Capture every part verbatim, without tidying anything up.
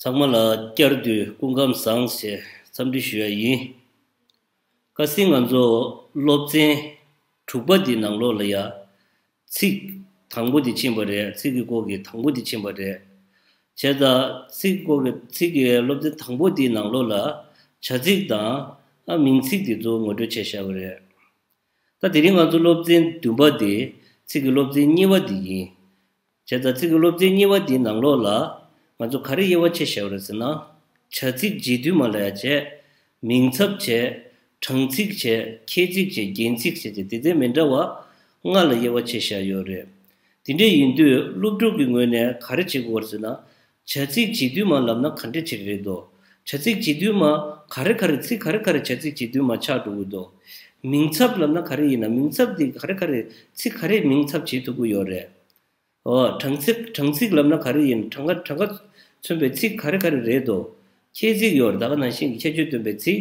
ཚང་མ་ལ་བསྐྱར་དུ་སྐུ་ཁམས་བཟང་ཞེས་འཚམས་འདྲི་ཞུ་ཡ་ཡིན། ཁ་སང་ང་ཚོ་སློབ་ཚན་དྲུག་པ་འདི་ནང་ལོགས་ལ་ཡ། ཚིག་དང་པོ་འདི་ཕྱིན་པ་རེད། ཚིག་གི་སྐོར་གྱི་དང་པོ་འདི་ཕྱིན་པ་རེད། བྱས་ཙང་ཚིག་སྐོར་གྱི་ཚིག་གི་སློབ་ཚན་དང་པོ་འདིའི་ནང་ལོགས་ལ་བྱ་ཚིག་དང་ཨ་མིང་ཚིག་འདི་ཚོ་ངོ་སྤྲོད་བྱས་བཞག་པ་རེད། ད་དེ་རིང་ང་ཚོ་སློབ་ཚན་བདུན་པ་འདི་ཚིག་གི་སློབ་ཚན་གཉིས་པ་འདི་ཡིན། བྱས་ཙང་ཚིག་གི་སློབ་ཚན་གཉིས་པ་འདིའི་ནང་ལོགས་ལ་ང་ཚོ་ག་རེ་དབྱེ་བ་ཕྱེ་བཞག་པ་རེད་ཟེར་ན། བྱ་ཚིག་རྗེས་མཐུན་མ་ལབ་ཡ་བྱས། མིང་ཚབ་བྱས། དྲང་ཚིག་བྱས། ཁྱད་ཚིག་བྱས། རྒྱན་ཚིག་བྱས་བྱས་དེ་ཚོ་མི་འདྲ་བ་ལྔ་ལ་དབྱེ་བ་ཕྱེ་བཞག་ཡོད་རེད། དེ་འདྲ་ཡིན་དུས་སློབ་ཕྲུག་གི་ངོས་ནས་ག་རེ་བྱེད་དགོས་རེད་ཟེར་ན། བྱ་ཚིག་རྗེས་མཐུན་མ་ལབ་ན་ག་འདྲ་བྱེད་རེད་དོ། བྱ་ཚིག་རྗེས་མཐུན་མ་ག་རེ་ག་རེ་ཚིག་ག་རེ་ག་རེ་བྱ་ཚིག་རྗེས་མཐུན་མ་ཆགས་འགྲོ་གི་འདུག་མིང་ཚབ་ལབ་ན་ག་རེ་ཡིན་ན། མིང་ཚབ་དེ་ག་རེ་ག་རེ་ཚིག་ག་རེ་མིང་ཚབ་བྱེད་ཐུབ་ཀྱི་ཡོད་རེད། ཨོ། གྲངས་ཚིག་གྲངས་ཚིག་ལབ་ན་ག་རེ་ཡིན། གྲངས་ཀ་གྲངས་ཀ་མཚོན་པའི་ཚིག་ག་རེ་ག་རེ་རེད་དོ། ཁྱད་ཚིག་ཡོད་རེད། ད་ག་ནང་བཞིན་གྱི་ཁྱད་ཆོས་སྟོན་པའི་ཚིག་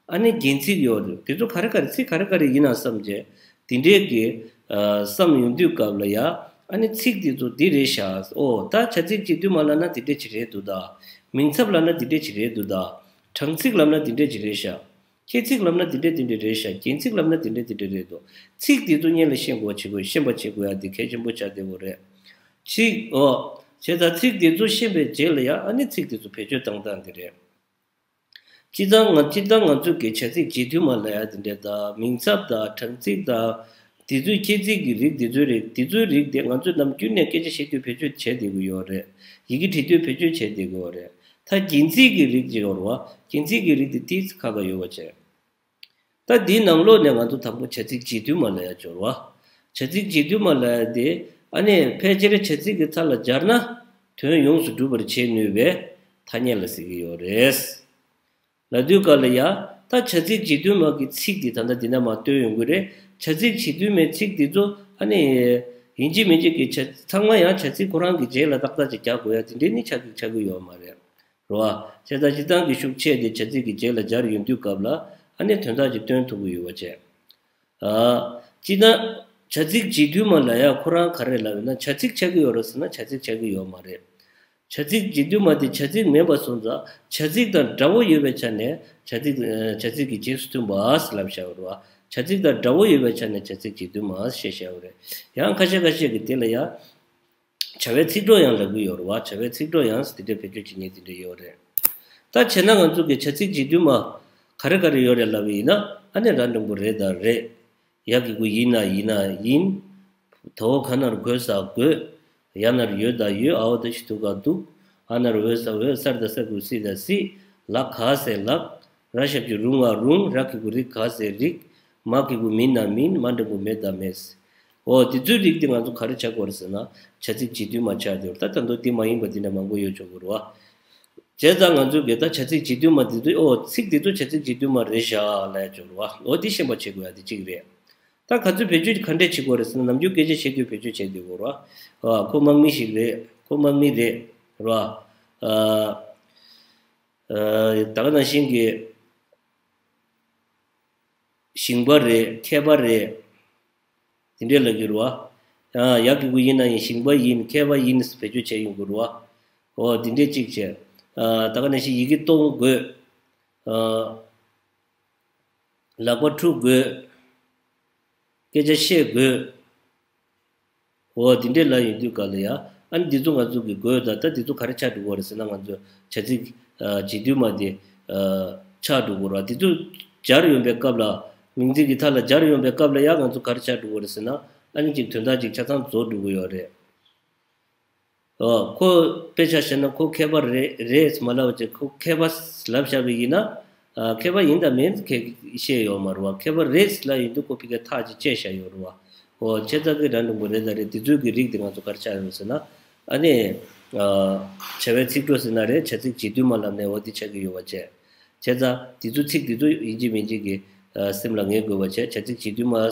ཨ་ནི་རྒྱན་ཚིག་ཡོད་རེད། དེ་ཚོ་ག་རེ་ག་རེ་ཚིག་ག་རེ་ག་རེ་ཡིན་ན་བསམ་བྱས། དེ་འདྲའི་གི་ཨ་བསམ་ཡོང་དུས་སྐབས་ལ་ཡ། ཨ་ནི་ཚིག་དེ་ཚོ་འདི་རེད་ཤག་ཨོ། ད་བྱ་ཚིག་རྗེས་མཐུན་མ་ལབ་ན་དེ་འདྲས་ཅིག་རེད་འདུག་ད། མིང་ཚབ་ལབ་ན་དེ་འདྲས་ཅིག་རེད་འདུག་ད། གྲངས་ཚིག་ལབ་ན་དེ་འདྲས་ཅིག་རེད་ཤག་ཁྱད་ཚིག་ལབ་ན་དེ་འདྲས་དེ་འདྲས་རེད་ཤག་རྒྱན་ཚིག་ལབ་ན་དེ་འདྲས་དེ་འདྲས་རེད་འདུག་ཚིག་དེ་ཚོ་སྔོན་ལ་ཤེས་དགོས་བྱེད་དགོས། ཤེས་པ་བྱེད་དགོས་ཡ་དེ་གལ་ཆེན་པོ་ཆགས་བསྡད་ཡོད་རེད། ཚིག་ཨོ། བྱས་ཙང་ཚིག་དེ་ཚོ་ཤེས་པའི་རྗེས་ལ་ཡ་ཨ་ནི་ཚིག་དེ་ཚོ་བེད་སྤྱོད་བཏང་སྟངས་དེ་རེད། སྤྱིར་བཏང་ང་སྤྱིར་བཏང་ང་ཚོ་གི་བྱ་ཚིག་རྗེས་མཐུན་མ་ལབ་ཡ་དེ་འདྲས་དང་། མིང་ཚབ་དང་། གྲངས་ཚིག་དང་། དེ་ཚོའི་ཁྱད་ཚིག་གི་རིགས་དེ་ཚོའི་རིགས་དེ་ཚོའི་རིགས་དེ་ང་ཚོས་ནམ་རྒྱུན་ནས་སྐད་ཆ་བཤད་དུས་བེད་སྤྱོད་བྱས་བསྡད་ཀྱི་ཡོད་རེད། ཡི་གེ་འབྲི་དུས་བེད་སྤྱོད་བྱས་བསྡད་ཀྱི་ཡོད་རེད། ད་རྒྱན་ཚིག་གི་རིགས་ཅིག་ཡོད་རེད་བ། རྒྱན་ཚིག་གི་རིགས་དེ་ཏིས་ཁག་ཁག་ཡོད་པ་བྱས། ད་འདིའི་ནང་ལོགས་ནས་ང་ཚོ་དང་པོ་བྱ་ཚིག་རྗེས་མཐུན་མ་ལབ་ཡ་ཅིག་ཡོད་རེད་བ། བྱ་ཚིག་རྗེས་མཐུན་མ་ལབ་ཡ་དེ་ཨ་ནི་ཕལ་ཆེར་བྱ་ཚིག་གི་མཐའ་ལ་སྦྱར་ན་དོན་ཡོངས་སུ་འགྲུབ་པར་བྱེད་ནུས་པའི་ཐ་སྙད་ལ་ཟེར་གྱི་ཡོད་རེད། ལབ་དུས་སྐབས་ལ་ཡ། ད་བྱ་ཚིག་རྗེས་མཐུན་མ་གི་ཚིག་དེ་ད་ལྟ་འདི་ན་མར་བཏོན་ཡོང་གི་རེད། བྱ་ཚིག་རྗེས་མཐུན་མའི་ཚིག་དེ་ཚོ་ཨ་ནི་ཡིན་གཅིག་མིན་གཅིག་གི་བྱ་ཚང་མ་ཡང་བྱ་ཚིག་ཁོ་རང་གི་རྗེས་ལ་ཏག་ཏག་ཅིག་རྒྱག་དགོས་ཡ་དེ་འདྲའི་ནི་ཆགས་ཀྱི་ཆགས་ཀྱི་ཡོད་མ་རེད། རེད་བ། བྱས་ཙང་སྤྱིར་བཏང་གི་ཤུགས་ཆེ་དེ་བྱ་ཚིག་གི་རྗེས་ལ་སྦྱར་ཡོང་དུས་སྐབས་ལ་ཨ་ནི་དོན་དག་ཅིག་སྟོན་ཐུབ་ཀྱི་ཡོད་པ་བྱས། ཨ། སྤྱིར་ན། བྱ་ཚིག་རྗེས་མཐུན་མ་ལབ་ཡ་ཁོ་རང་ག་རེ་ལབ་ཡོད་ན། བྱ་ཚིག་ཆགས་ཀྱི་ཡོད་རེད་ཟེར་ན་བྱ་ཚིག་ཆགས་ཀྱི་ཡོད་མ་རེད། བྱ་ཚིག་རྗེས་མཐུན་མ་དེ་བྱ་ཚིག་མིན་པ་སོང་ཙང་བྱ་ཚིག་དང་འདྲ་བོ་ཡོད་པའི་ཆ་ནས་བྱ་ཚིག་བྱ་ཚིག་གི་རྗེས་སུ་མཐུན་པ་ཟེར་ལབ་བཞག་ཡོད་རེད་བ། བྱ་ཚིག་དང་འདྲ་བོ་ཡོད་པའི་ཆ་ནས་བྱ་ཚིག་རྗེས་མཐུན་མ་ཟེར་བཞག་ཡོད་རེད། ཡང་ཁ་ཤས་ཁ་ཤས་ཀྱིས་དེ་ལ་ཡང་བྱ་བའི་ཚིག་གྲོགས་ཡང་ལབ་ཀྱི་ཡོད་རེད་བ། བྱ་བའི་ཚིག་གྲོགས་ཡང་ཟེར་དེ་འདྲའི་བེད་སྤྱོད་བྱེད་མཁན་དེ་འདྲ་ཡོད་རེད། ད་བྱས་ན་ང་ཚོ་གི་བྱ་ཚིག་རྗེས་མཐུན་མ་ག་རེ་ག་རེ་ཡོད་རེད་ལབ་པ་ཡིན་ན་ཨ་ནི་ར་འགྲེང་བུ་རེ་དང་རེད། ཡ་གི་གུ་ཡི་ན་ཡིན་ན་ཡིན། ད་འོ་ག་ན་རོ་གོ་ས་གོས། ཡ་ན་རོ་ཡོ་ད་ཡོད། འ་འོག་ཏ་ཞབས་ཀྱུ་ག་འདུག་འ་ན་རོ་འོད་ས་འོད། ས་ར་ད་སར་གི་གུ་སི་ད་སི། ལ་ག་ས་ལགས། ར་ཞབས་ཀྱུ་རུ་ང་རུང་། ར་གི་གུ་རི་ག་ས་རིགས། མ་གི་གུ་མི་ན་མིན། མ་འགྲེང་བུ་མེ་ད་མེད། འོ་དེ་ཚོའི་རིགས་དེ་ང་ཚོ་ག་རེ་ཆགས་ཀྱི་ཡོད་རེད་ཟེར་ན་བྱ་ཚིག་རྗེས་མཐུན་མ་ཆགས་བསྡད་ཡོད་རེད། ད་ད་དུང་དེ་མ་ཡིན་པ་དེ་འདྲ་མང་པོ་ཡོད་ཆོག་གི་རེད་བ། བྱས་ཙང་ང་ཚོ་གིས་ད་བྱ་ཚིག་རྗེས་མཐུན་མ་དེ་ཚོ་ཨོ་ཚིག་དེ་ཚོ་བྱ་ཚིག་རྗེས་མཐུན་མ་རེད་ཤག་ལབ་ཡ་ཆོག་རེད་བ། འོ་དེ་ཤེས་པ་བྱེད་དགོས་ཡ་དེ་གཅིག་རེད། ད་ག་ཚོད་བེད་སྤྱོད་ག་འདྲས་བྱེད་དགོས་རེད་ཟེར་ན་ནམ་རྒྱུན་སྐད་ཆ་བཤད་དུས་བེད་སྤྱོད་བྱེད་དགོས་རེད་བ། ཨ་ཁོ་དམག་མི་ཞིག་རེད། ཁོ་དམག་མི་རེད། རེད་བ། ཨ། ཨ། ད་ག་ནང་བཞིན་གྱི་ཞིང་པ་རེད། མཁས་པ་རེད། དེ་འདྲས་ལབ་ཀྱི་རེད་བ། ཡང་ཡ་གི་གུ་ཡིན་ན་ཡང་ཞིང་པ་ཡིན། མཁས་པ་ཡིན་བེད་སྤྱོད་བྱས་ཡོང་གི་རེད་བ། འོ་དེ་འདྲས་གཅིག་བྱས། ཨ། ད་ག་ནང་བཞིན་ཡི་གེ་གཏོང་དགོས། ཨ། ལག་པ་འཁྲུ་དགོས། སྐད་ཆ་བཤད་དགོས། འོ་དེ་འདྲས་ལབ་ཡོང་དུས་སྐབས་ལ་ཡ། ཨ་ནི་འདི་ཚོ་ང་ཚོ་གི་དགོས། ད་ད་འདི་ཚོ་ག་རེ་ཆགས་འགྲོ་གི་རེད་ཟེར་ན་ང་ཚོ་བྱ་ཚིག་ཨ། རྗེས་མཐུན་མ་དེ་ཨ། ཆགས་འགྲོ་གི་རེད་བ། འདི་ཚོ་སྦྱར་ཡོང་པའི་སྐབས་ལ། མིང་ཚིག་གི་མཐའ་ལ་སྦྱར་ཡོང་པའི་སྐབས་ལ་ཡ་ང་ཚོ་ག་རེ་ཆགས་འགྲོ་གི་རེད་ཟེར་ན་ཨ་ནི་ཅིག་དོན་དག་ཅིག་ཆ་ཚང་རྫོགས་འགྲོ་གི་ཡོད་རེད། ཨོ། ཁོ་དཔེ་ཆ་བཞག་ན་ཁོ་མཁས་པ་རེད་རེད་མ་ལབ་བྱས། ཁོ་མཁས་པ་ལབ་བཞག་པ་ཡིན་ན། ཨ། མཁས་པ་ཡིན་དང་མིན་ཁྱེད་ཤེས་ཡོད་མ་རེད་བ། མཁས་པ་རེད་ལབ་ཡོང་དུས་ཁོ་ཕ་གིར་ཐག་ཅིག་བཅད་བཞག་ཡོད་རེད་བ། ཨོ། བྱས་ཙང་གི་ར་འགྲེང་བུ་རེ་དང་རེད། དེ་ཚོའི་གི་རིགས་དེ་ང་ཚོ་ག་རེ་ཆགས་ཡོད་ཟེར་ན། ཨ་ནི། ཨ། བྱ་བའི་ཚིག་གྲོགས་ཟེར་ན་རེད། བྱ་ཚིག་རྗེས་མཐུན་མ་ལབ་ནས་འོ་དེ་ཆགས་ཀྱི་ཡོད་པ་བྱས། བྱས་ཙང་དེ་ཚོ་ཚིག་དེ་ཚོ་ཡིན་གཅིག་མིན་གཅིག་གི་ཨ། སེམས་ལ་ངེས་དགོས་པ་བྱས། བྱ་ཚིག་རྗེས་མཐུན་མ།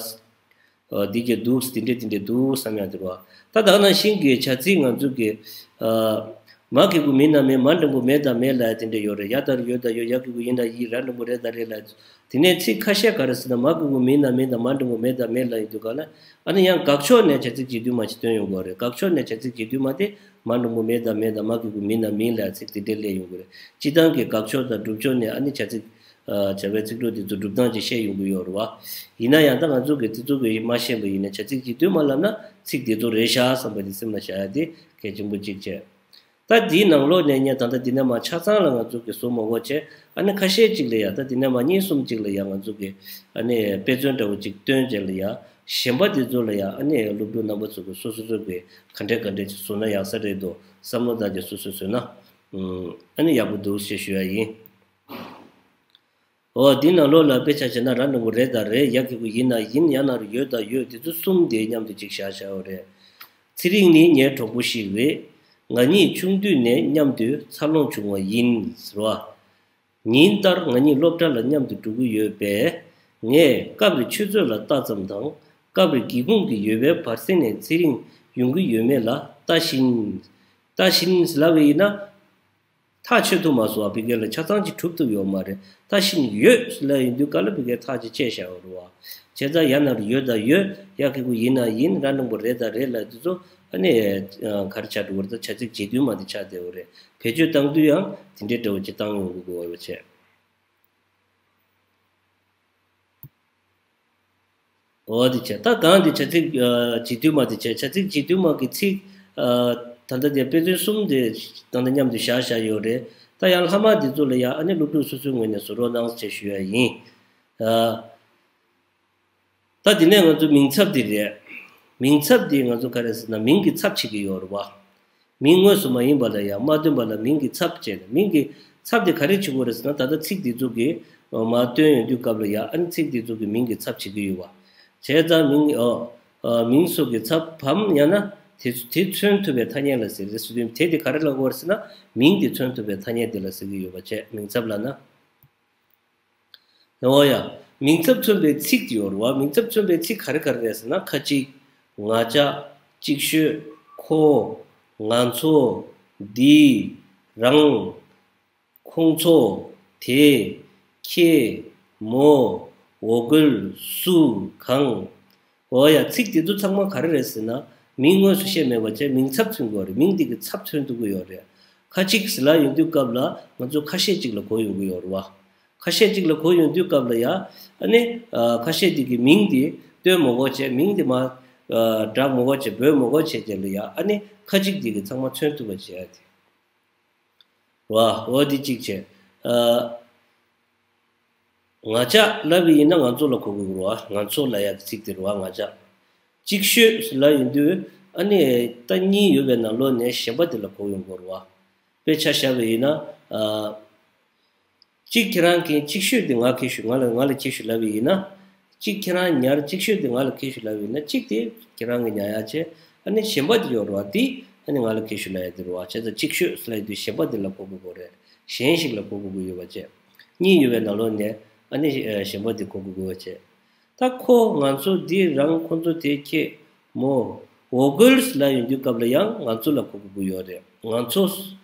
ཨ། འདི་གས་འདུག་འདི་འདྲས་འདི་འདྲས་འདུག་བསམ་ཡག་འདུག་བ། ད་ད་ག་ནང་བཞིན་གྱི་བྱ་ཚིག་ང་ཚོ་གི། ཨ། མ་གི་གུ་མི་ན་མིན། མ་འགྲེང་བུ་མེ་ད་མེད་ལབ་ཡ་དེ་འདྲས་ཡོད་རེད། ཡ་ད་རོ་ཡོ་ད་ཡོད། ཡ་གི་གུ་ཡིན་ན་ཡིན། ར་འགྲེང་བུ་རེ་ད་རེད་ལབ། དེ་ནས་ཚིག་ཁ་ཤས་ག་རེ་ཟེར་ན་མ་གི་གུ་མི་ན་མིན་དང་མ་འགྲེང་བུ་མེ་ད་མེད་ལབ་ཡོང་དུས་སྐབས་ལ་ཨ་ནི་ཡང་དགག་ཕྱོགས་ནས་བྱ་ཚིག་རྗེས་མཐུན་མ་ཞིག་བཏོན་ཡོང་གི་ཡོད་རེད། དགག་ཕྱོགས་ནས་བྱ་ཚིག་རྗེས་མཐུན་མ་དེ་ མ་འགྲེང་བུ་མེ་དང་མེ་དང་མ་གི་གུ་མི་ན་མིན་ལ་ཚིག་དེ་འདྲས་སླེབས་ཡོང་གི་རེད། སྤྱིར་བཏང་གི་དགག་ཕྱོགས་དང་སྒྲུབ་ཕྱོགས་ནས་ཨ་ནི་བྱ་ཚིག་ཨ་བྱ་བའི་ཚིག་གྲོགས་དེ་ཚོ་སྒྲུབ་སྟངས་ཅིག་བཤད་ཡོང་གི་ཡོད་རེད་བ། ཡིན་ན་ཡང་ད་ང་ཚོ་གི་དེ་ཚོ་གི་མ་ཤེས་པ་ཡིན་ན་བྱ་ཚིག་གཅིག་བསྡུས་མ་ལབ་ན་ཚིག་དེ་ཚོ་རེད་ཤག་བསམ་པ་དེ་སེམས་ལ་བཞག་ཡ་དེ་གལ་ཆེན་པོ་གཅིག་བྱས། ད་འདིའི་ནང་ལོགས་ནས་ངས་ད་ལྟ་འདི་ནས་མར་ཆ་ཚང་ལ་ང་ཚོ་གི་བཟོ་མ་དགོས་བྱས། ཨ་ནི་ཁ་ཤས་ཅིག་ལ་ཡ་ད་འདི་ནས་མར་གཉིས་གསུམ་ཅིག་ལ་ཡ་ང་ཚོ་གི་ཨ་ནི་དཔེ་མཚོན་འདྲ་བོ་ཅིག་སྟོན་བྱས་ལ་ཡ། གཞན་པ་དེ་ཚོ་ལ་ཡ་ཨ་ནི་སློབ་ཕྲུག་རྣམ་པ་ཚོ་གི་སོ་སོ་སོ་གི་ག་འདྲས་ག་འདྲས་ཅིག་བཟོ་ན་ཡག་ས་རེད་འདུག་བསམ་བློ་བཏང་བྱས་སོ་སོས་བཟོས་ན་ཨ་ནི་ཡག་པོ་འདུག་ཞེས་ཞུ་ཡ་ཡིན། འོ་འདི་ནང་ལོགས་ལ་དཔེ་ཆ་བྱས་ན་ར་འགྲེང་བུ་རེ་དང་རེད། ཡ་གི་གུ་ཡིན་ན་ཡིན། ཡ་ན་རུ་ཡོད་དང་ཡོད། དེ་ཚོ་གསུམ་དེ་མཉམ་དུ་གཅིག་བཞག་བཞག་ཡོད་རེད། ཚེ་རིང་ནི་ངའི་གྲོགས་པོ་ཞིག་རེད། ང་གཉིས་ཆུང་དུས་ནས་མཉམ་དུ་འཚར་ལོངས་བྱུང་བ་ཡིན་ཟེར་བ། ཉིན་ལྟར་ང་གཉིས་སློབ་གྲྭ་ལ་མཉམ་དུ་འགྲོ་གི་ཡོད་པས། ངས་སྐབས་རེ་ཆུ་ཚོད་ལ་ལྟ་ཙམ་དང་། སྐབས་རེ་སྒེའུ་ཁུང་གི་ཡོལ་བའི་བར་གསེང་ནས་ཚེ་རིང་ཡོང་གི་ཡོད་མེད་ལ་ལྟ་བཞིན། ལྟ་བཞིན་ཟེར་ལབ་པ་ཡིན་ན། ཐག་ཆོད་ཐུབ་མ་སོང་བ། ཕ་གི་ལ་ཆ་ཚང་ཅིག་གྲུབ་ཐུབ་ཡོད་མ་རེད། ད་ཤིན་ཡོད་ལབ་ཡོང་དུས་ག་ལ་ཕ་གི་ཐག་ཅིག་བཅད་བཞག་ཡོད་རེད་བ། བྱས་ཙང་ཡ་ན་རུ་ཡོད་དང་ཡོད། ཡ་གི་གུ་ཡིན་ན་ཡིན། ར་འགྲེང་བུ་རེད་དང་རེད་ལབ་དུས་ཚོ་ཨ་ནི་ག་རེ་ཆགས་འགྲོ་གི་རེད། ད་བྱ་ཚིག་རྗེས་མཐུན་མ་དེ་ཆགས་བསྡད་ཡོད་རེད། བེད་སྤྱོད་བཏང་དུས་ཡང་དེ་འདྲའི་འདྲ་བོ་ཅིག་བཏང་ཡོང་དགོས་དགོས་པ་བྱས། འོ་དེ་བྱས། ད་གང་དེ་བྱ་ཚིག་ཨ་རྗེས་མཐུན་མ་དེ་བྱས། བྱ་ཚིག་རྗེས་མཐུན་མ་གི་ཚིག་ཨ་ད་ལྟ་དེ་དཔེ་མཚོན་གསུམ་དེ་ད་ལྟ་མཉམ་དུ་བཞག་བཞག་ཡོད་རེད། ད་ཡང་ལྷག་མ་དེ་ཚོ་ལ་ཡང་ཨ་ནི་སློབ་ཕྲུག་སོ་སོའི་ངོས་ནས་བཟོ་རོགས་གནང་ཞེས་ཞུ་ཡ་ཡིན། ཨ་ད་དེ་ནས་ང་ཚོ་མིང་ཚབ་དེ་རེད། མིང་ཚབ་དེ་ང་ཚོ་ག་རེ་ཟེར་ན་མིང་གི་ཚབ་བྱེད་ཀྱི་ཡོད་རེད་བ། མིང་དངོས་སུ་མ་ཡིན་པ་ལ་ཡང་མ་སྟོན་པ་ལ་མིང་གི་ཚབ་བྱས་ནས། མིང་གི་ཚབ་དེ་ག་རེ་བྱེད་དགོས་རེད་ཟེར་ན། ད་ལྟ་ཚིག་འདི་ཚོ་གི་མར་སྟོན་ཡོང་དུས་སྐབས་ལ་ཡང་ཨ་ནི་ཚིག་འདི་ཚོ་གི་མིང་གི་ཚབ་བྱེད་ཀྱི་ཡོད་པ། བྱས་ཙང་མིང་ཨོ་ཨ་མིང་སོགས་ཀྱི་ཚབ་བམ་ཡང་ན་དེ་དེ་མཚོན་ཐུབ་པའི་ཐ་སྙད་ལ་ཟེར་རེད་ཟེར་དུས། དེ་དེ་ག་རེ་ལབ་དགོས་རེད་ཟེར་ན། མིང་དེ་མཚོན་ཐུབ་པའི་ཐ་སྙད་དེ་ལ་ཟེར་གྱི་ཡོད་པ་བྱས། མིང་ཚབ་ལབ་ན། འོ་ཡ། མིང་ཚབ་མཚོན་པའི་ཚིག་ཅིག་ཡོད་རེད་བ། མིང་ཚབ་མཚོན་པའི་ཚིག་ག་རེ་ག་རེ་རེད་ཟེར་ན། ཁ་ཅིག་ང་ཅག་ཅིག་ཤོས། ཁོ། ང་ཚོ། འདི། རང་། ཁོང་ཚོ། དེ། ཁྱེད། མོ། འོ་སྐོལ། སུ། གང་། འོ་ཡ། ཚིག་དེ་ཚོ་ཚང་མ་ག་རེ་རེད་ཟེར་ན། མིང་དངོས་སུ་བཤད་མེད་པ་བྱས་མིང་ཚབ་མཚོན་དགོས་རེད། མིང་དེ་གི་ཚབ་མཚོན་ཐུབ་ཀྱི་ཡོད་རེད། ཁ་ཅིག་ཟེར་ལབ་ཡོང་དུས་སྐབས་ལ་ང་ཚོ་ཁ་ཤས་ཅིག་ལ་གོ་ཡོང་གི་ཡོད་རེད་བ། ཁ་ཤས་ཅིག་ལ་གོ་ཡོང་དུས་སྐབས་ལ་ཡ། ཨ་ནི་ཨ་ཁ་ཤས་དེ་གི་མིང་དེ་སྟོན་མ་དགོས་བྱས། མིང་དེ་མ་ཨ་བསྒྲགས་མ་དགོས་བྱས། འབོད་མ་དགོས་བྱས་བྱས་ལ་ཡ། ཨ་ནི་ཁ་ཅིག་དེ་གི་ཚང་མ་མཚོན་ཐུབ་པ་བྱས་ཡ་དེ། བ། འོ་དེ་གཅིག་བྱས། ཨ། ང་ཅག་ལབ་པ་ཡིན་ན་ང་ཚོ་ལ་གོ་དགོས་ཀྱི་རེད་བ། ང་ཚོ་ལབ་ཡག་གི་ཚིག་དེ་རེད་བ། ང་ཅག་ཅིག་ཤོས་ལབ་ཡོང་དུས་ཨ་ནི་ད་གཉིས་ཡོད་པའི་ནང་ལོགས་ནས་གཞན་པ་དེ་ལ་གོ་ཡོང་དགོས་རེད་བ། དཔེ་ཆ་བཞག་པ་ཡིན་ན། ཨ། གཅིག་ཁྱེད་རང་གིས། ཅིག་ཤོས་དེ་ང་གིས་ཞུ། ང་ལ་ང་ལ་གིས་ཞུ་ལབ་པ་ཡིན་ན། གཅིག་ཁྱེད་རང་ཉར། ཅིག་ཤོས་དེ་ང་ལ་གིས་ཞུ་ལབ་པ་ཡིན་ན། གཅིག་དེ་ཁྱེད་རང་གིས་ཉར་ཡག་བྱས། ཨ་ནི་གཞན་པ་དེ་ཡོད་རེད་བ། དེ་ཨ་ནི་ང་ལ་གིས་ཞུ་ལབ་ཡག་དེ་རེད་བ། བྱས་ཙང་ཅིག་ཤོས་ལབ་དུས་གཞན་པ་དེ་ལ་གོ་དགོས་ཀྱི་རེད། གཞན་ཞིག་ལ་གོ་དགོས་ཀྱི་ཡོད་པ་བྱས། གཉིས་ཡོད་པའི་ནང་ལོགས་ནས་ཨ་ནི་གཞན་པ་དེ་གོ་དགོས་ཀྱི་ཡོད་པ་བྱས། ད་ཁོ། ང་ཚོ། འདི། རང་། ཁོ་ཚོ། དེ། ཁྱེད། མོ། འོ་སྐོལ་ལབ་ཡོང་དུས་སྐབས་ལ་ཡང་ང་ཚོ་ལ་གོ་དགོས་ཀྱི་ཡོད་རེད། ང་ཚོ།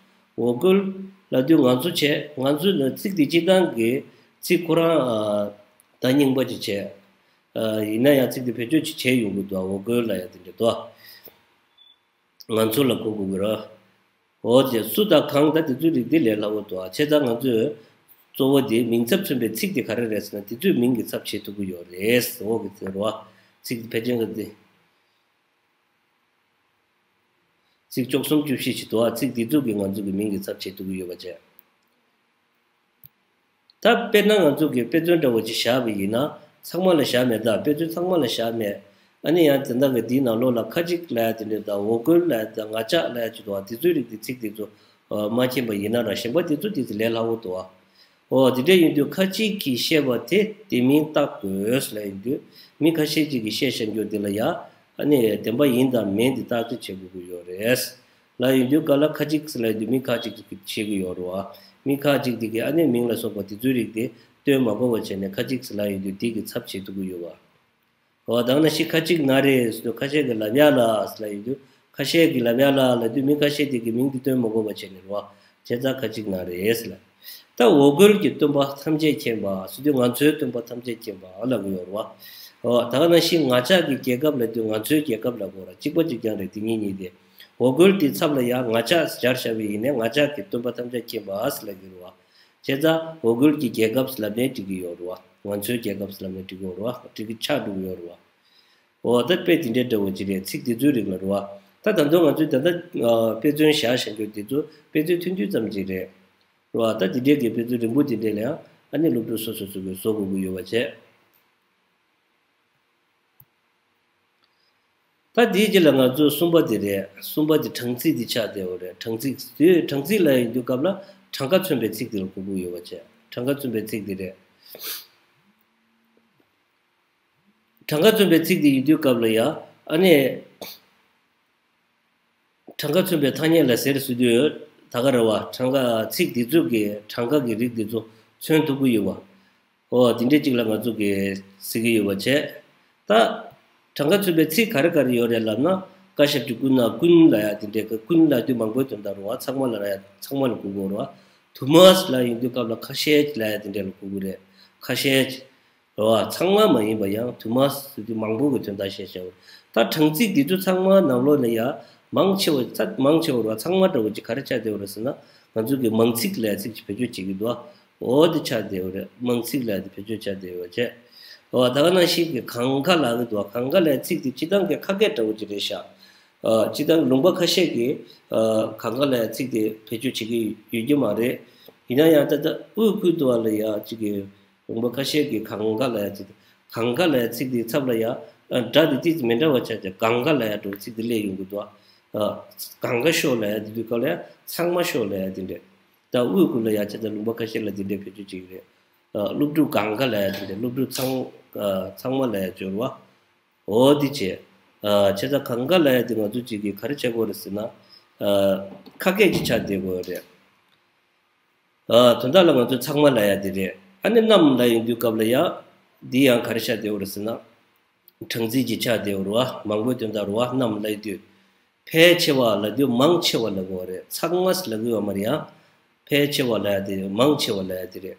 འོ་སྐོལ་ལབ་དུས་ང་ཚོ་བྱས། ང་ཚོ་ནི་ཚིག་དེ་སྤྱིར་བཏང་གི་ཚིག་ཁོ་རང་ཨ་བརྡ་རྙིང་པ་ཅིག་བྱས། ཨ་ཡིན་ན་ཡང་ཚིག་དེ་བེད་སྤྱོད་ཅིག་བྱས་ཡོང་གི་འདུག་འོ་སྐོལ་ལབ་ཡག་དེ་འདྲ་འདུག་ང་ཚོ་ལ་གོ་དགོས་ཀྱི་རེད། འོ་དེ་སུ་དང་གང་། ད་དེ་ཚོའི་རིགས་དེ་ལས་སླ་བོ་འདུག་བྱས་ཙང་ང་ཚོས་གཙོ་བོ་དེ་མིང་ཚབ་མཚོན་པའི་ཚིག་དེ་ག་རེ་རེད་ཟེར་ན། དེ་ཚོས་མིང་གི་ཚབ་བྱེད་ཐུབ་ཀྱི་ཡོད་རེད། འོ་གི་ཚིག་རེད་བ། ཚིག་ཕལ་ཆེར་ག་དེ། ཚིག་བཅུ་གསུམ་བཅུ་བཞི་ཅིག་འདུག་བ། ཚིག་འདི་ཚོ་གིས་ང་ཚོ་གི་མིང་གི་ཚབ་བྱེད་ཐུབ་ཀྱི་ཡོད་པ་བྱས། ད་དཔེར་ན་ང་ཚོ་གིས་དཔེ་མཚོན་འདྲ་བོ་ཅིག་བཞག་པ་ཡིན་ན། ཚང་མ་ལ་བཞག་མེད། ད་དཔེ་མཚོན་ཚང་མ་ལ་བཞག་མེད། ཨ་ནི་ཡང་དེ་འདྲ་གི་འདིའི་ནང་ལོགས་ལ་ཁ་ཅིག་ལབ་ཡག་དེ་འདྲ་དང་། འོ་སྐོལ་ལབ་ཡག་དང་། ང་ཅག་ལབ་ཡག་ཅིག་འདུག་བ། དེ་ཚོའི་རིགས་དེ། ཚིག་དེ་ཚོ་མ་མཁྱེན་པ་ཡིན་ན་ར། གཞན་པ་དེ་ཚོ་དེ་ཚོ་ལས་སླ་བོ་འདུག་བ། འོ་དེ་འདྲ་ཡིན་དུས་ཁ་ཅིག་གིས་བཤད་པ་དེ་བདེན་མིན་བརྟག་དགོས་ལབ་ཡིན་དུས། མི་ཁ་ཤས་ཅིག་གིས་བཤད་བཞག་རྒྱུ་དེ་ལ་ཡ། ཨ་ནི་བདེན་པ་ཡིན་དང་མིན་དེ་བརྟག་དཔྱད་བྱེད་དགོས་ཀྱི་ཡོད་རེད་ལབ་ཡིན་དུས། ག་ལ་ཁ་ཅིག་ལབ་ཡིན་དུས་མི་ཁ་ཅིག་གིས་བཤད་ཀྱི་ཡོད་རེད་བ། མི་ཁ་ཅིག་དེ་གིས་ཨ་ནི་མིང་ལ་སོགས་པ་དེ་ཚོའི་རིགས་དེ་སྟོན་མ་དགོས་པ་བྱས་ནས་ཁ་ཅིག་ལབ་ཡིན་དུས་དེ་གི་ཚབ་བྱེད་ཐུབ་ཀྱི་ཡོད་བ། འོ་ད་ག་ནང་བཞིན་ཁ་ཅིག་ན་རེ་ཟེར་དུས། ཁ་ཤས་ཀྱིས་ལབ་ཡག་ལ་ཟེར་ལབ་ཡོང་དུས། ཁ་ཤས་ཀྱིས་ལབ་ཡག་ལ་ལབ་དུས་མི་ཁ་ཤས་དེ་གིས་མིང་དེ་སྟོན་མ་དགོས་པ་བྱས་ནས་རེད་བ། བྱས་ཙང་ཁ་ཅིག་ན་རེ་ཟེར་ལབ། ད་འོ་སྐོལ་གྱི་སྟོན་པ་ཐམས་ཅད་མཁྱེན་པ་ཟེར་དུས་ང་ཚོའི་སྟོན་པ་ཐམས་ཅད་མཁྱེན་པ་ལབ་ཀྱི་ཡོད་རེད་བ། འོ་ད་ག་ནང་བཞིན་ང་ཅག་གི་རྒྱལ་ཁབ་ལབ་དུས་ང་ཚོའི་རྒྱལ་ཁབ་ལབ་དགོས་ར། གཅིག་པ་གཅིག་རྐྱང་རེད་དེ་གཉིས་གཉིས་དེ། འོ་སྐོལ་དེའི་ཚབ་ལ་ཡང་ང་ཅག་སྦྱར་བཞག་པ་ཡིན་ནའི་ང་ཅག་གི་སྟོན་པ་ཐམས་ཅད་མཁྱེན་པ་ཟེར་ལབ་ཀྱི་རེད་བ། བྱས་ཙང་འོ་སྐོལ་གྱི་རྒྱལ་ཁབ་ཟེར་ལབ་ནའི་འགྲིག་གི་ཡོད་རེད་བ། ང་ཚོའི་རྒྱལ་ཁབ་ཟེར་ལབ་ནའི་འགྲིག་གི་ཡོད་རེད་བ། འགྲིག་གི་ཆགས་འགྲོ་གི་ཡོད་རེད་བ། འོ་ད་དཔེ་དེ་འདྲའི་འདྲ་བོ་ཅིག་རེད། ཚིག་དེ་ཚོའི་རིགས་ལ་རེད་བ། ད་ད་དུང་ང་ཚོས་ད་ལྟ་ཨ་དཔེ་མཚོན་བཞག་བཞག་རྒྱུ་དེ་ཚོ་དཔེ་མཚོན་ཐུང་ཐུང་ཙམ་ཅིག་རེད། རེད་བ། ད་དེ་འདྲའི་གི་དཔེ་མཚོན་རིང་པོ་དེ་འདྲའི་ལ་ཡང་ཨ་ནི་སློབ་ཕྲུག་སོ་སོ་སོ་གི་བཟོ་དགོས་ཀྱི་ཡོད་པ་བྱས། ད་དེའི་རྗེས་ལ་ང་ཚོ་གསུམ་པ་དེ་རེད། གསུམ་པ་དེ་གྲངས་ཚིག་དེ་ཆགས་བསྡད་ཡོད་རེད། གྲངས་ཚིག་དེ་གྲངས་ཚིག་ལ་ཡིན་དུས་སྐབས་ལ་གྲངས་ཀ་མཚོན་པའི་ཚིག་དེ་ལ་གོ་དགོས་ཡོད་པ་བྱས། གྲངས་ཀ་མཚོན་པའི་ཚིག་དེ་རེད། གྲངས་ཀ་མཚོན་པའི་ཚིག་དེ་ཡིན་དུས་སྐབས་ལ་ཡ་ཨ་ནི། གྲངས་ཀ་མཚོན་པའི་ཐ་སྙད་ལ་ཟེར་ཟེར་དུས་ད་ག་རེད་བ། གྲངས་ཀ་ཚིག་འདི་ཚོ་གི་གྲངས་ཀ་གི་རིགས་འདི་ཚོ་མཚོན་ཐུབ་ཀྱི་ཡོད་བ། ཨོ་དེ་འདྲའི་ཅིག་ལ་ང་ཚོ་གི་ཟེར་གྱི་ཡོད་པ་བྱས། ད་གྲངས་ཀ་མཚོན་པའི་ཚིག་ག་རེ་ག་རེ་ཡོད་རེད་ལབ་ན། ཀ་ཞབས་ཀྱུ་ཀུ་ན་ཀུན་ལབ་ཡ་དེ་འདྲའི་ཀ་ཀུན་ལབ་དུས་མང་པོའི་དོན་དག་རེད་བ། ཚང་མ་ལ་ལབ་ཡ་ཚང་མ་ལ་གོ་དགོས་རེད་བ། དུ་མ་ལ་ཡིན་དུས་སྐབས་ལ་ཁ་ཤས་ལབ་ཡ་དེ་འདྲ་ལ་གོ་དགོས་རེད། ཁ་ཤས། རེད་བ། ཚང་མ་མ་ཡིན་པ་ཡང་དུ་མ་ཟེར་དུས་མང་པོ་གི་དོན་དག་བཤད་བྱ་བ། ད་གྲངས་ཚིག་འདི་ཚོ་ཚང་མ་ནང་ལོགས་ནས་ཡ་མང་ཆེ་བ་ཚ་མང་ཆེ་བ་རེད་བ། ཚང་མ་འདྲ་བོ་ཅིག་ག་རེ་ཆགས་བསྡད་ཡོད་རེད་ཟེར་ན། ང་ཚོ་གི་མང་ཚིག་ལབ་ཡ་ཚིག་ཅིག་བེད་སྤྱོད་བྱེད་ཀྱི་འདུག་བ། འོ་དེ་ཆགས་བསྡད་ཡོད་རེད། མང་ཚིག་ལབ་ཡ་དེ་བེད་སྤྱོད་བྱས་བསྡད་ཡོད་བྱས། འོ་ད་ག་ནང་བཞིན་གྱི་གང་ག་ལབ་ཀྱི་འདུག་བ། གང་ག་ལབ་ཡ་ཚིག་དེ་སྤྱིར་བཏང་གི་ཁ་སྐད་འདྲ་བོ་ཅིག་རེད་ཤག་ཨ་སྤྱིར་བཏང་ལུང་པ་ཁ་ཤས་ཀྱིས་ཨ་གང་ག་ལབ་ཡ་ཚིག་དེ་བེད་སྤྱོད་བྱེད་ཀྱི་ཡོད་རྒྱུ་མ་རེད། ཡིན་ན་ཡང་ད་ལྟ་དབུས་ཁུལ་དུ་བ་ལ་ཡ་ཅིག་གི་ལུང་པ་ཁ་ཤས་ཀྱིས་གང་ག་ལབ་ཡ་ཚིག་གང་ག་ལབ་ཡ་ཚིག་དེའི་ཚབ་ལ་ཡ་ཨ་སྒྲ་དེ་ཏིས་མི་འདྲ་བ་ཆགས་ཀྱང་གང་ག་ལབ་ཡ་འདྲ་བོ་ཚིག་དེ་སླེབས་ཡོང་གི་འདུག་ཨ་གང་ག་ཤོག་ལབ་ཡ་དེ་དུས་སྐབས་ལ་ཡ་ཚང་མ་ཤོག་ལབ་ཡ་དེ་འདྲས། ད་དབུས་ཁུལ་ལ་ཡ་ཆ་ཚང་ལུང་པ་ཁ་ཤས་ལ་དེ་འདྲས་བེད་སྤྱོད་བྱེད་ཀྱི་རེད། ཨ་སློབ་ཕྲུག་གང་ག་ལབ་ཡ་དེ་འདྲས། སློབ་ཕྲུག་ཚང་ཨ་ཚང་མ་ལབ་ཡ་སྦྱོར་བ། འོ་དེ་བྱས། ཨ་བྱས་ཙང་གང་ག་ལབ་ཡ་དེ་ང་ཚོ་གཅིག་གིས་ག་རེ་བྱེད་དགོས་རེད་ཟེར་ན། ཨ་ཁ་སྐད་ཅིག་ཆགས་བསྡད་དགོས་རེད། ཨ་དོན་དག་ལ་ང་ཚོ་ཚང་མ་ལབ་ཡ་དེ་རེད། ཨ་ནི་རྣམས་ལབ་ཡོང་དུས་སྐབས་ལ་ཡ། འདི་ཡང་ག་རེ་ཆགས་བསྡད་ཡོད་རེད་ཟེར་ན། གྲངས་ཚིག་ཅིག་ཆགས་བསྡད་ཡོད་རེད་བ། མང་པོའི་དོན་དག་རེད་བ། རྣམས་ལབ་དུས། ཕལ་ཆེ་བ་ལབ་དུས་མང་ཆེ་བ་ལབ་དགོས་རེད། ཚང་མ་ཟེར་ལབ་ཀྱི་ཡོད་མ་རེད་ཡ། ཕལ་ཆེ་བ་ལབ་ཡ་དེ་མང་ཆེ་བ་ལབ་ཡ་དེ་རེད།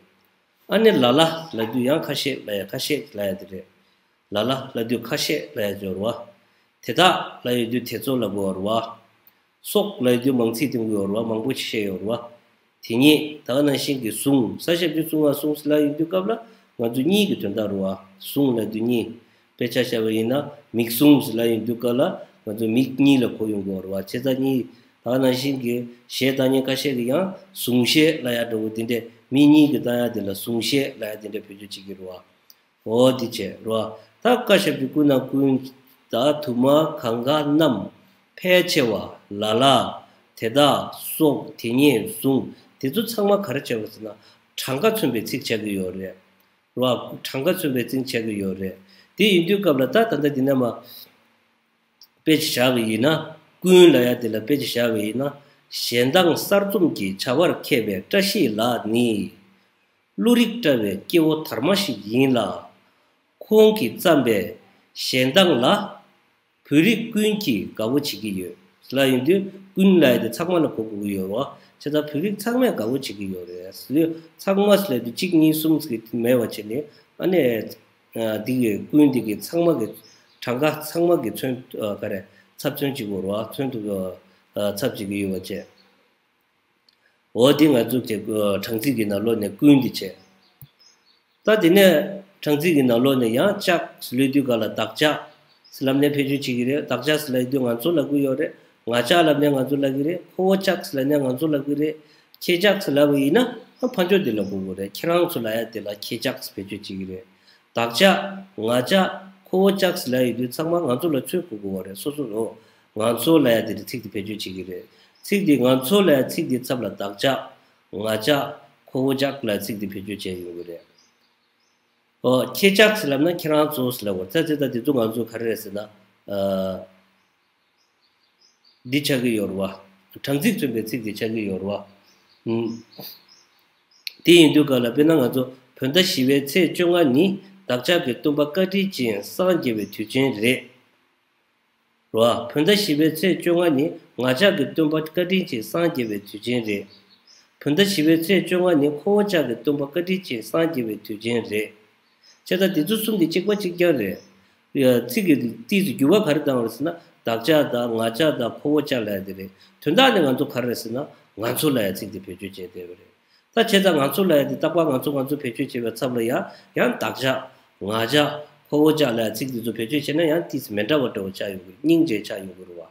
ཨ་ནི་ལ་ལ་ལབ་དུས་ཡང་ཁ་ཤས་ལབ་ཡ་ཁ་ཤས་ལབ་ཡ་དེ་རེད། ལ་ལ་ལབ་དུས་ཁ་ཤས་ལབ་ཡ་སྦྱོར་བ། དེ་དག་ལབ་ཡོང་དུས་དེ་ཚོ་ལབ་དགོས་རེད་བ། སོགས་ལབ་ཡོང་དུས་མང་ཚིག་སྟོན་གྱི་ཡོད་རེད་བ། མང་པོ་ཞིག་བཤད་ཡོད་རེད་བ། དེ་ཉིད་ད་ག་ནང་བཞིན་གྱི་ཟུང་། ས་ཞབས་ཀྱུ་ཟུང་ང་ཟུང་ཟེར་ལབ་ཡོང་དུས་སྐབས་ལ་ང་ཚོ་གཉིད་ཀྱི་དོན་དག་རེད་བ། ཟུང་ལབ་དུས་གཉིད། དཔེ་ཆ་བཞག་པ་ཡིན་ན་མིག་ཟུང་ཟེར་ལབ་ཡོང་དུས་སྐབས་ལ་ང་ཚོ་མིག་གཉིས་ལ་གོ་ཡོང་གི་ཡོད་རེད་བ། བྱས་ཙང་གཉིད། ད་ག་ནང་བཞིན་གྱི་གཞས་བཏང་མཁན་ཁ་ཤས་ཀྱིས་ཡང་ཟུང་གཞས་ལབ་ཡ་འདྲ་བོ་དེ་འདྲས། མི་གཉིས་ཀྱིས་བཏང་ཡ་དེ་ལ་ཟུང་གཞས་ལབ་ཡ་དེ་འདྲས་བེད་སྤྱོད་བྱེད་ཀྱི་རེད་བ། འོ་དེ་བྱས་རོ། ད་ཀ་ཞབས་ཀྱུ་ཀུ་ན་ཀུན། ད་དུ་མ་གང་ག་རྣམས། ཕལ་ཆེ་བ། ལ་ལ། དེ་དག་སོགས་དེ་ཉིད་ཟུང་། དེ་ཚོ་ཚང་མ་ག་རེ་བྱས་པ་ཟེར་ན། གྲངས་ཀ་མཚོན་པའི་ཚིག་ཆགས་ཀྱི་ཡོད་རེད། རོ། གྲངས་ཀ་མཚོན་པའི་ཚིག་ཆགས་ཀྱི་ཡོད་རེད། དེ་ཡིན་དུས་སྐབས་ལ་ད་ད་ལྟ་འདི་ནས་མ། དཔེ་ཅིག་བཞག་པ་ཡིན་ན། ཀུན་ལབ་ཡ་དེ་ལ་དཔེ་ཅིག་བཞག་པ་ཡིན་ན། གཞན་དང་གསར་རྩོམ་གྱི་བྱ་བར་མཁས་པའི་བཀྲ་ཤིས་ལགས་ནི། བློ་རིག་བཀྲ་བའི་སྐྱེ་བོ་དར་མ་ཞིག་ཡིན་ལ། ཁོང་གིས་བརྩམས་པའི་གཞས་གདངས་ལ། བོད་རིགས་ཀུན་གྱིས་དགའ་བོ་བྱེད་ཀྱི་ཡོད། ལབ་ཡོང་དུས་ཀུན་ལབ་ཡ་དེ་ཚང་མ་ལ་གོ་དགོས་ཀྱི་ཡོད་རེད་བ། བྱས་ཙང་བོད་རིགས་ཚང་མས་དགའ་བོ་བྱེད་ཀྱི་ཡོད་རེད། ཚང་མ་ལབ་དུས་གཅིག་གཉིས་གསུམ་ཟེར་གྱི་མེད་པ་བྱས་ནས་ཨ་ནི། འདི་གི་ཀུན་འདི་གི་ཚང་མ་གི་གྲངས་ཀ་ཚང་མ་གི་མཚོན་ག་རེ་ཚབ་མཚོན་གཅིག་པོ་རེད་བ། མཚོན་དུ་ཚབ་བྱེད་ཀྱི་ཡོད་པ་བྱས། འོ་འདི་ང་ཚོ་གི་གྲངས་ཚིག་གི་ནང་ལོགས་ནས་ཀུན་འདི་བྱས། ད་དེ་ནས་གྲངས་ཚིག་གི་ནང་ལོགས་ནས་ཡང་ཅག་ཟེར་ལབ་དུས་ག་ལ་བདག་ཅག་ཟེར་ལབ་ནས་བེད་སྤྱོད་བྱེད་ཀྱི་རེད། བདག་ཅག་ཟེར་ལབ་དུས་ང་ཚོ་ལབ་ཀྱི་ཡོད་རེད། ང་ཅག་ལབ་ནས་ང་ཚོ་ལབ་ཀྱི་རེད། ཁོ་བོ་ཅག་ཟེར་ལབ་ནས་ང་ཚོ་ལབ་ཀྱི་རེད། ཁྱེད་ཅག་ཟེར་ལབ་པ་ཡིན་ན་ཕར་ཕྱོགས་དེ་ལ་གོ་དགོས་རེད། ཁྱེད་རང་ཚོ་ལབ་ཡ་དེ་ལ་ཁྱེད་ཅག་ཟེར་བེད་སྤྱོད་བྱེད་ཀྱི་རེད། བདག་ཅག་ང་ཅག་ཁོ་བོ་ཅག་ཟེར་ལབ་ཡོང་དུས་ཚང་མ་ང་ཚོ་ལ་མཚོན་དགོས་ཀྱི་ཡོད་རེད། སོ་སོ་རོ། ང་ཚོ་ལབ་ཡ་དེ་རེད། ཚིག་དེ་བེད་སྤྱོད་བྱེད་ཀྱི་རེད། ཚིག་དེ་ང་ཚོ་ལབ་ཡ་ཚིག་དེའི་ཚབ་ལ་བདག་ཅག་ང་ཅག་ཁོ་བོ་ཅག་ལབ་ཡ་ཚིག་དེ་བེད་སྤྱོད་བྱས་ཡོང་གི་རེད། ཨོ། ཁྱེད་ཅག་ཟེར་ལབ་ན་ཁྱེད་རང་ཚོ་ཟེར་ལབ་དགོས་རེད། ད་དེ་ད་དེ་ཚོ་ང་ཚོ་ག་རེ་རེད་ཟེར་ན། ཨ། འདི་ཆགས་ཀྱི་ཡོད་རེད་བ། གྲངས་ཚིག་མཚོན་པའི་ཚིག་དེ་ཆགས་ཀྱི་ཡོད་རེད་བ། ཨུམ། དེ་ཡིན་དུས་ག་ལ་དཔེར་ན་ང་ཚོ་བོད་ཟླ་བཞི་པའི་ཚེས་བཅོ་ལྔ་ཉིན་བདག་ཅག་གི་སྟོན་པ་བཀའ་དྲིན་ཅན་སངས་རྒྱས་པའི་དུས་ཆེན་རེད། རེད་བ། བོད་ཟླ་བཞི་པའི་ཚེས་བཅོ་ལྔ་ཉིན་ང་ཅག་གི་སྟོན་པ་བཀའ་དྲིན་ཅན་སངས་རྒྱས་པའི་དུས་ཆེན་རེད། བོད་ཟླ་བཞི་པའི་ཚེས་བཅོ་ལྔ་ཉིན་ཁོ་བོ་ཅག་གི་སྟོན་པ་བཀའ་དྲིན་ཅན་སངས་རྒྱས་པའི་དུས་ཆེན་རེད། བྱས་ཙང་དེ་ཚོ་གསུམ་དེ་གཅིག་པ་གཅིག་རྐྱང་རེད། ཚིག་གི་ཏིས་འགྱུར་བ་ག་རེ་བཏང་བ་རེད་ཟེར་ན། བདག་ཅག་དང་ང་ཅག་དང་ཁོ་བོ་ཅག་ལབ་ཡ་དེ་རེད། དོན་དག་ནི་ང་ཚོ་ག་རེ་རེད་ཟེར་ན། ང་ཚོ་ལབ་ཡ་ཚིག་དེ་བེད་སྤྱོད་བྱས་བསྡད་པ་རེད། ད་བྱས་ཙང་ང་ཚོ་ལབ་ཡ་དེ་རྟག་པར་ང་ཚོ་ང་ཚོ་བེད་སྤྱོད་བྱེད་པའི་ཚབ་ལ་ཡང་ཡང་བདག་ཅག་ང་ཅག་ཁོ་བོ་ཅག་ལབ་ཡ་ཚིག་དེ་ཚོ་བེད་སྤྱོད་བྱས་ན་ཡང་ཏིས་མི་འདྲ་བ་འདྲ་བོ་ཆགས་ཡོང་གི། སྙིང་རྗེ་ཆགས་ཡོང་གི་རེད་བ།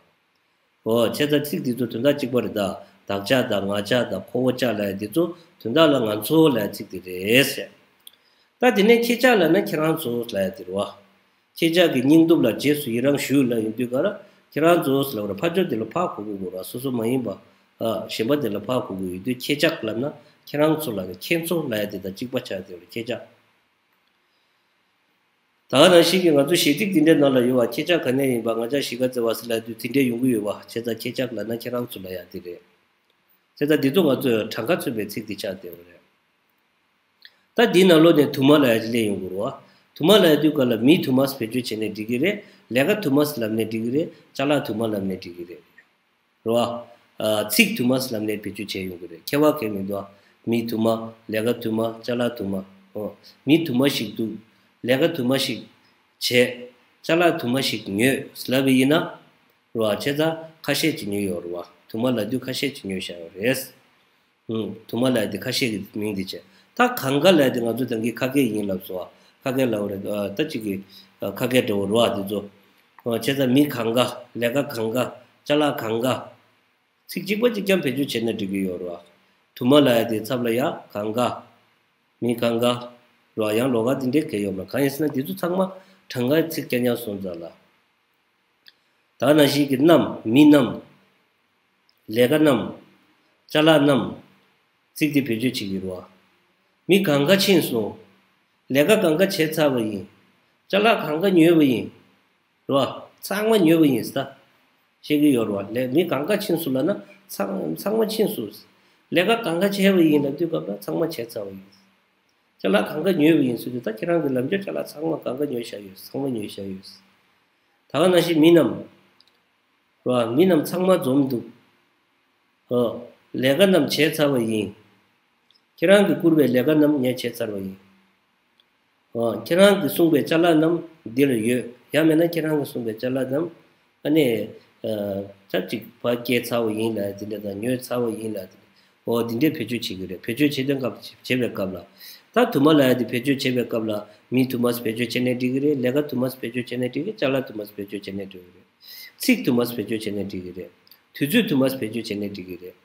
འོ། བྱས་ཙང་ཚིག་འདི་ཚོ་དོན་དག་གཅིག་པ་རེད་ད། བདག་ཅག་དང་ང་ཅག་དང་ཁོ་བོ་ཅག་ལབ་ཡ་འདི་ཚོ་དོན་དག་ལ་ང་ཚོ་ལབ་ཡ་ཚིག་དེ་རེད་ཟེར། ད་དེ་ནས་ཁྱེད་ཅག་ལབ་ན་ཁྱེད་རང་ཚོ་ལབ་ཡ་དེ་རེད་བ། ཁྱེད་ཅག་གི་སྙིང་སྟོབས་ལ་རྗེས་སུ་ཡི་རང་ཞུ་ལབ་ཡོང་དུས་ག་ར་ཁྱེད་རང་ཚོ་ལབ་ར། ཕར་ཕྱོགས་དེ་ལ་ཕར་གོ་དགོས་ར། སོ་སོ་མ་ཡིན་པ། ཨ། གཞན་པ་དེ་ལ་ཕར་གོ་དགོས་ཡོད་དུས་ཁྱེད་ཅག་ལབ་ན་ཁྱེད་རང་ཚོ་ལབ་ཡ། ཁྱེད་ཚོ་ལབ་ཡ་དེ་དང་གཅིག་པ་ཆགས་བསྡད་རེད། ཁྱེད་ཅག་ད་ག་ནང་བཞིན་གྱི་ང་ཚོ་གཞས་ཚིག་འདི་འདྲའི་ནང་ལ་ཡོད་བ། ཁྱེད་ཅག་ག་ནས་ཡིན་པ། ང་ཅག་གཞིས་ཀ་རྩེ་བ་ཟེར་ལབ་དུས་དེ་འདྲའི་ཡོང་གི་ཡོད་བ། བྱས་ཙང་ཁྱེད་ཅག་ལབ་ན་ཁྱེད་རང་ཚོ་ལབ་ཡ་དེ་རེད། བྱས་ཙང་འདི་ཚོ་ང་ཚོས་གྲངས་ཀ་མཚོན་པའི་ཚིག་འདི་ཆགས་བསྡད་པ་རེད། ད་འདིའི་ནང་ལོགས་ནས་དུ་མ་ལབ་ཡ་ཅིག་སླེབས་ཡོང་གི་རེད་བ། དུ་མ་ལབ་ཡ་དུས་སྐབས་ལ་མི་དུ་མ་ཟེར་བེད་སྤྱོད་བྱས་ནས་འགྲིག་གི་རེད། ལས་ཀ་དུ་མ་ཟེར་ལབ་ནས་འགྲིག་གི་རེད། ཅ་ལག་དུ་མ་ལབ་ནས་འགྲིག་གི་རེད། རེད་བ། ཨ། ཚིག་དུ་མ་ལབ་ནས་བེད་སྤྱོད་བྱས་ཡོང་གི་རེད། ཁྱད་པར་གང་ཡང་མི་འདུག་ཨ། མི་དུ་མ། ལས་ཀ་དུ་མ། ཅ་ལག་དུ་མ། ཨོ། མི་དུ་མ་ཞིག་འདུག་ལས་ཀ་དུ་མ་ཞིག་བྱས། ཅ་ལག་དུ་མ་ཞིག་ཉོས་ལབ་པ་ཡིན་ན། རེད་བ། བྱས་ཙང་ཁ་ཤས་ཅིག་ཉོས་ཡོད་རེད་བ། དུ་མ་ལབ་དུས་ཁ་ཤས་ཅིག་ཉོས་བཞག་ཡོད་རེད། ཨུམ། དུ་མ་ལབ་ཡ་དེ་ཁ་ཤས་ཀྱི་མིང་དེ་བྱས། ད་གང་ག་ལབ་ཡ་དེ་ང་ཚོ་ད་གིན་ཁ་སྐད་ཡིན་ལབ་སོང་བ། ཁ་སྐད་ལབ་པ་རེད། ཨ། ད་ཅིག་གི། ཨ། ཁ་སྐད་འདྲ་བོ་རེད་བ་དེ་ཚོ། ཨ། བྱས་ཙང་མི་གང་ག། ལས་ཀ་གང་ག། ཅ་ལག་གང་ག། ཚིག་གཅིག་པ་གཅིག་རྐྱང་བེད་སྤྱོད་བྱས་ན་འགྲིག་གི་ཡོད་རེད་བ། དུ་མ་ལབ་ཡ་དེ་ཚབ་ལ་ཡ་གང་ག། མི་གང་ག། རེད་བ། ཡང་ལོགས་ཀ་དེ་འདྲའི་གང་ཡོད་མ། གང་ཡིན་ཟེར་ན་དེ་ཚོ་ཚང་མ་གྲངས་ཀའི་ཚིག་རྐྱང་རྐྱང་སོང་ཙང་ལ། ད་ནང་བཞིན་གྱི་རྣམས། མི་རྣམས། ལས་ཀ་རྣམས། ཅ་ལག་རྣམས། ཚིག་དེ་བེད་སྤྱོད་བྱེད་ཀྱི་རེད་བ། མི་གང་ག་ཕྱིན་སོང་། ལས་ཀ་གང་ག་བྱས་ཚར་བ་ཡིན། ཅ་ལག་གང་ག་ཉོས་པ་ཡིན། རེད་བ། ཚང་མ་ཉོས་པ་ཡིན་ཟེར། བཤད་ཀྱི་ཡོད་རེད་བ། ལས། མི་གང་ག་ཕྱིན་སོང་ལབ་ན་ཚང་ཚང་མ་ཕྱིན་སོང་། ལས་ཀ་གང་ག་བྱས་པ་ཡིན་ལབ་དུས་སྐབས་ལ་ཚང་མ་བྱས་ཚར་བ་ཡིན། ཅ་ལག་གང་ག་ཉོས་པ་ཡིན་ཟེར་དུས་ད་ཁྱེད་རང་གི་ལབ་འགྱུར་ཅ་ལག་ཚང་མ་གང་ག་ཉོས་བཞག་ཡོད། ཚང་མ་ཉོས་བཞག་ཡོད། ད་ག་ནང་བཞིན་མི་རྣམས། རེད་བ། མི་རྣམས་ཚང་མ་འཛོམས་འདུག་ཨོ། ལས་ཀ་རྣམས་བྱས་ཚར་བ་ཡིན། ཁྱེད་རང་གིས་བསྐུར་བའི་ལས་ཀ་རྣམས་ངས་བྱས་ཚར་བ་ཡིན། ཨོ། ཁྱེད་རང་གིས་གསུངས་པའི་ཅ་ལག་རྣམས་འདིར་ཡོད། ཡང་མིན་ན་ཁྱེད་རང་གིས་གསུངས་པའི་ཅ་ལག་རྣམས་ཨ་ནི། ཨ། ཚབ་ཅིག་ཕར་སྐྱེལ་ཚར་བ་ཡིན་ལབ་ཡ་དེ་འདྲ་དང་ཉོས་ཚར་བ་ཡིན་ལབ་ཡ་དེ་འདྲ། ཨོ། འདི་འདྲའི་བེད་སྤྱོད་བྱེད་ཀྱི་རེད། བེད་སྤྱོད་བྱེད་དུས་སྐབས་བྱེད་པའི་སྐབས་ལ། ད་དུ་མ་ལབ་ཡ་དེ་བེད་སྤྱོད་བྱེད་པའི་སྐབས་ལ་མི་དུ་མ་བེད་སྤྱོད་བྱས་ནས་འགྲིག་གི་རེད། ལས་ཀ་དུ་མ་བེད་སྤྱོད་བྱས་ནས་འགྲིག་གི། ཅ་ལག་དུ་མ་བེད་སྤྱོད་བྱས་ནས་འགྲིག་གི་རེད། ཚིག་དུ་མ་བེད་སྤྱོད་བྱས་ནས་འགྲིག་གི་རེད། དུས་ཚོད་དུ་མ་བེད་སྤྱོད་བྱས་ནས་འགྲིག་གི་རེད།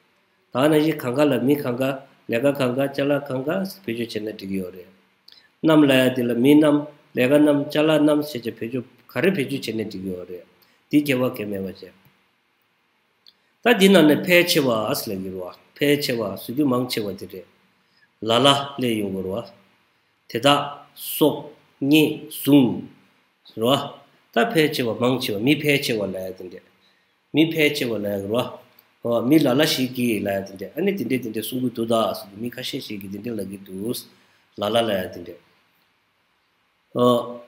ད་ནང་བཞིན་གང་ག་ལ་མི་གང་ག། ལས་ཀ་གང་ག། ཅ་ལག་གང་ག་བེད་སྤྱོད་བྱས་ན་འགྲིག་གི་ཡོད་རེད། རྣམས་ལབ་ཡ་དེ་ལ་མི་རྣམས། ལས་ཀ་རྣམས། ཅ་ལག་རྣམས་ཞེས་བྱ་བེད་སྤྱོད་ག་རེ་བེད་སྤྱོད་བྱས་ན་འགྲིག་གི་ཡོད་རེད། འདི་ཁྱད་པར་གང་ཡང་མེད་པ་བྱས། ད་འདི་ནང་ནས་ཕལ་ཆེ་བ་ཟེར་ལབ་ཀྱི་རེད་བ། ཕལ་ཆེ་བ་ཟེར་དུས་མང་ཆེ་བ་དེ་རེད། ལ་ལ་སླེབས་ཡོང་གི་རེད་བ། དེ་དག་སོགས་རྙེད་བཟུང་། རེད་བ། ད་ཕལ་ཆེ་བ་མང་ཆེ་བ། མི་ཕལ་ཆེ་བ་ལབ་ཡ་དེ་འདྲས། མི་ཕལ་ཆེ་བ་ལབ་ཡ་རེད་བ། ཨོ། མི་ལ་ལ་ཞིག་གིས་ལབ་ཡ་དེ་འདྲས། ཨ་ནི་དེ་འདྲས་དེ་འདྲས་གསུང་གི་འདུག་ད་ཟེར་དུས་མི་ཁ་ཤས་ཤིག་གིས་དེ་འདྲས་ལབ་ཀྱི་འདུག་ལ་ལ་ལབ་ཡ་དེ་འདྲས། ཨོ།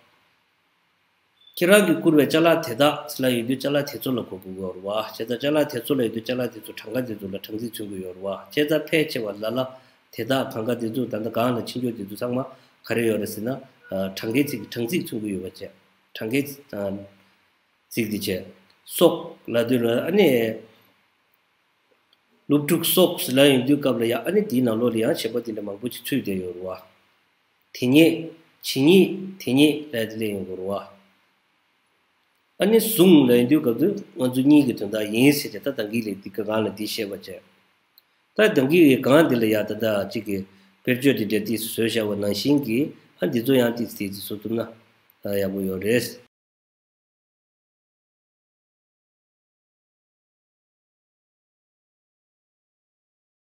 ཁྱེད་རང་གིས་བསྐུར་བའི་ཅ་ལག་དེ་དག་ལབ་ཡོང་དུས་ཅ་ལག་དེ་ཚོ་ལ་གོ་དགོས་ཀྱི་ཡོད་རེད་བ། བྱས་ཙང་ཅ་ལག་དེ་ཚོ་ལབ་ཡོང་དུས་ཅ་ལག་དེ་ཚོ་གྲངས་ཀ་དེ་ཚོ་ལ་གྲངས་ཚིག་མཚོན་གྱི་ཡོད་རེད་བ། བྱས་ཙང་ཕལ་ཆེ་བ་ལ་ལ་དེ་དག་གང་ག་དེ་ཚོ་ད་ལྟ་སྒང་ལ་ཕྱིན་ཆོག་དེ་ཚོ་ཚང་མ་ག་རེ་ཡོད་རེད་ཟེར་ན། ཨ། གྲངས་ཀའི་ཚིག་གྲངས་ཚིག་མཚོན་གྱི་ཡོད་པ་བྱས། གྲངས་ཀའི་ཨ་ཚིག་དེ་བྱས། སོགས་ལབ་དུས་ལ་ཨ་ནི། སློབ་ཕྲུག་སོགས་ལབ་ཡོང་དུས་སྐབས་ལ་ཡང་ཨ་ནི་དེའི་ནང་ལོགས་ལ་ཡང་བྱེད་པ་དེ་འདྲ་མང་པོ་ཅིག་ཚུད་བསྡད་ཡོད་རེད་བ། དེ་ཉིད། ཇི་སྙེད། དེ་ཉིད་ལབ་དེ་ལ་ཡོང་དགོས་རེད་བ། ཨ་ནི་བཟུང་ལབ་ཡོང་དུས་སྐབས་སུ་ང་ཚོ་གཉིས་ཀྱི་དོན་དག་ཡིན་ཟེར་ཏེ་ད་ད་གིན་ལས་འདི་ག་སྒང་ལ་འདི་བཤད་པ་བྱས། ད་ད་གིན་གྱི་སྒང་འདི་ལ་ཡ་ད་ད་གཅིག་གི་དཔེར་བརྗོད་འདི་འདྲ་ཏིས་བཟོས་བཞག་པ་ནང་བཞིན་གྱི་ཨ་འདི་ཚོ་ཡང་ཏིས་ཏིས་བཟོ་ཐུབ་ན་ཡག་པོ་ཡོད་རེད།